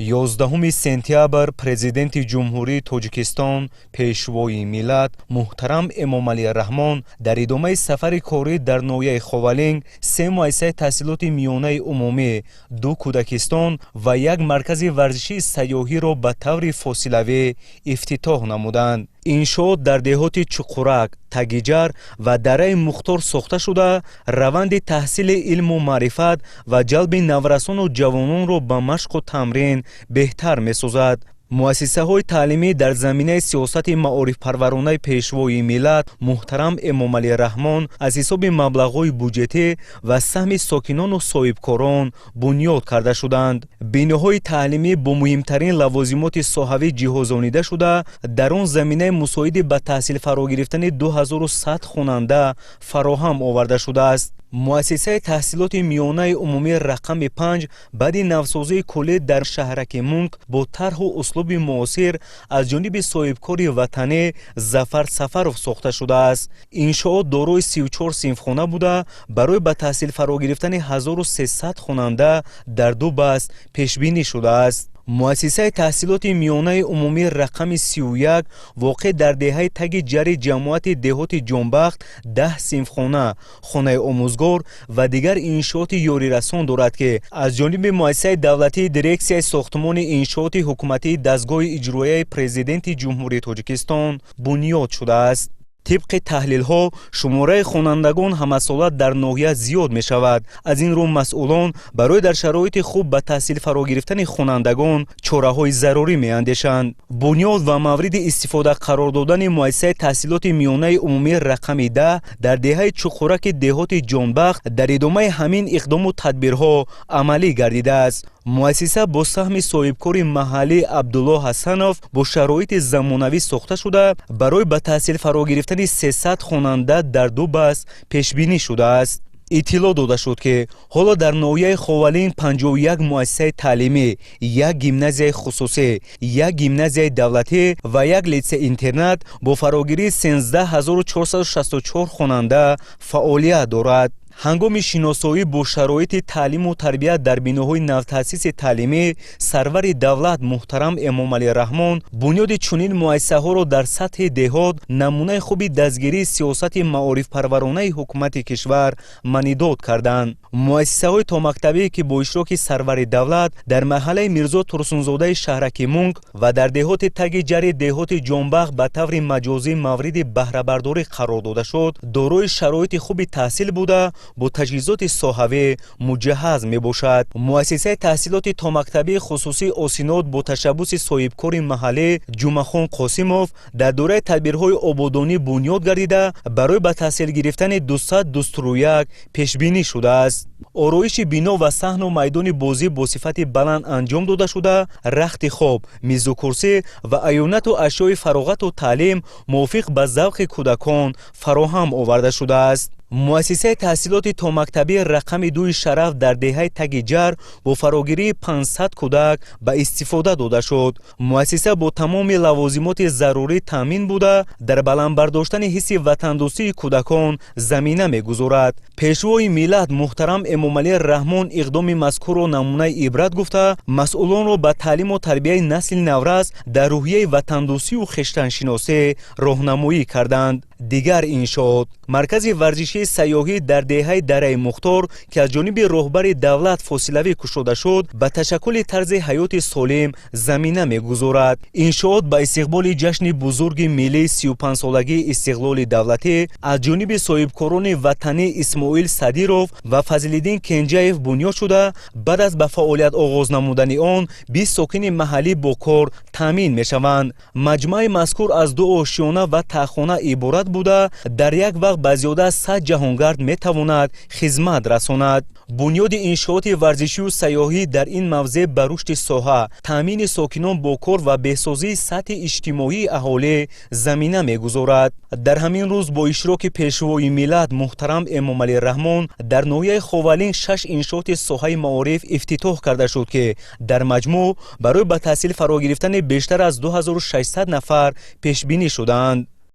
11 сентябр Президенти Ҷумҳурии Тоҷикистон, Пешвои миллат муҳтарам Эмомалӣ Раҳмон дар идомаи сафари корӣ дар ноҳияи Ховалинг се муассисаи таҳсилоти миёнаи умумӣ, ду кӯдакистон ва як маркази варзишии сайёҳиро ба таври фосилавӣ ифтитоҳ намуданд. Иншоот дар деҳоти Чуқурак, Тагиҷар ва Дараи Мухтор сохта шуда, раванди таҳсили илму маърифат ва ҷалби наврасону ҷавононро ба машқу тамрин беҳтар месозад. Муассисаҳои таълимӣ дар заминаи сиёсати маорифпарваронаи Пешвои миллат муҳтарам Эмомалӣ Раҳмон аз ҳисоби маблағҳои буҷетӣ ва саҳми сокинону соҳибкорон бунёд карда шуданд. Биноҳои таълимӣ бо муҳимтарин лавозимоти соҳавӣ ҷиҳозонида шуда, дар он заминаи мусоиди ба таҳсил фаро гирифтани 2100 хонанда фароҳам оварда шудааст. Муассисаи таҳсилоти миёнаи умумӣ рақами 5 баъди навсозии куллӣ дар шаҳраки Мунк бо тарҳу услуби муосир аз ҷониби соҳибкори ватанӣ Зафар Сафаров сохта шудааст. Иншоот дорои 34 синфхона буда, барои ба таҳсил фаро гирифтани 1300 хонанда дар ду баст пешбинӣ шудааст. Муассисаи таҳсилоти миёнаи умумӣ рақами 31 воқеъ дар деҳаи Таги Ҷари ҷамоати деҳоти Ҷонбахт 10 синфхона, хонаи омӯзгор ва дигар иншооти ёрирасон дорад, ки аз ҷониби муассисаи давлатии Дирексияи сохтмони иншооти ҳукуматии дастгоҳи иҷроияи Президенти Ҷумҳурии Тоҷикистон бунёд шудааст. Тибқи таҳлилҳо, шумораи хонандагон ҳамасола дар ноҳия зиёд мешавад. Аз ин рӯ масъулон барои дар шароити хуб ба таҳсил фаро гирифтани хонандагон чораҳои зарурӣ меандешанд. Бунёд ва мавриди истифода қарор додани муассисаи таҳсилоти миёнаи умумӣ рақами 10 дар деҳаи Чуқураки деҳоти Ҷонбахт дар идомаи ҳамин иқдому тадбирҳо амалӣ гардидааст. Муассиса бо саҳми соҳибкори маҳаллӣ Абдулло Ҳасанов бо шароити замонавӣ сохта шуда, барои ба таҳсил фаро гирифтани 300 хонанда дар ду баст пешбинӣ шудааст. Иттилоъ дода шуд, ки ҳоло дар ноҳияи Ховалинг 51 муассисаи таълимӣ, як гимназияи хусусӣ, як гимназияи давлатӣ ва як литсей-интернат бо фарогирии 13 464 хонанда фаъолият дорад. Ҳангоми шиносоӣ бо шароити таълиму тарбия дар биноҳои навтаъсиси таълимӣ, сарвари давлат муҳтарам Эмомалӣ Раҳмон бунёди чунин муассисаҳоро дар сатҳи деҳот намунаи хуби дастгирии сиёсати маорифпарваронаи ҳукумати кишвар маънидод карданд. Муассисаҳои томактабӣ, ки бо иштироки сарвари давлат дар маҳаллаи Мирзо Турсунзодаи шаҳраки Мунк ва дар деҳоти Таги Ҷари деҳоти Ҷонбахт ба таври маҷозӣ мавриди баҳрабардорӣ қарор дода шуд, дорои шароити хуби таҳсил буда, бо таҷҳизоти соҳавӣ муҷаҳҳаз мебошад. Муассисаи таҳсилоти томактабии хусусии Осинот бо ташаббуси соҳибкори маҳаллӣ Ҷумъахон Қосимов дар доираи тадбирҳои ободонӣ бунёд гардида, барои ба таҳсил гирифтани 221 пешбинӣ шудааст. Ороиши бино ва саҳну майдони бозӣ бо сифати баланд анҷом дода шуда, рахти хоб, мизу курсӣ ва аёнату ашёи фароғату таълим мувофиқ ба завқи кӯдакон фароҳам оварда шудааст. Муассисаи таҳсилоти томактабӣ рақами 2-и Шараф дар деҳаи Таги Ҷар бо фарогирии 500 кӯдак ба истифода дода шуд. Муассиса бо тамоми лавозимоти зарурӣ таъмин буда, дар баланд бардоштани ҳисси ватандӯстии кӯдакон замина мегузорад. Пешвои миллат муҳтарам Эмомалӣ Раҳмон иқдоми мазкурро намунаи ибрат гуфта, масъулонро ба таълиму тарбияи насли наврас дар рӯҳияи ватандӯстию хештаншиносӣ роҳнамоӣ карданд. Дигар иншоот, маркази варзишии сайёҳӣ дар деҳаи Дараи Мухтор, ки аз ҷониби роҳбари давлат фосилавӣ кушода шуд, ба ташаккули тарзи ҳаёти солим замина мегузорад. Иншоот ба истиқболи ҷашни бузурги миллии 35-солагии истиқлоли давлатӣ аз ҷониби соҳибкорони ватанӣ Исмоил Садиров ва Фазлиддин Кенҷаев бунёд шуда, баъд аз ба фаъолият оғоз намудани он 20 сокини маҳаллӣ бо кор таъмин мешаванд. Маҷмӯаи мазкур аз ду ошёна ва таҳхона иборат буда, дар як вақт ба зиёда аз 100 ҷаҳонгард метавонад хизмат расонад. Бунёди иншооти варзишию сайёҳӣ дар ин мавзеъ ба рушди соҳа, таъмини сокинон бо кор ва беҳсозии сатҳи иҷтимоии аҳолӣ замина мегузорад. Дар ҳамин рӯз бо иштироки Пешвои миллат муҳтарам Эмомалӣ Раҳмон дар ноҳияи Ховалинг шаш иншооти соҳаи маориф ифтитоҳ карда шуд, ки дар маҷмӯъ барои ба таҳсил фаро гирифтани бештар аз 2600 нафар пешбинӣ шудаанд.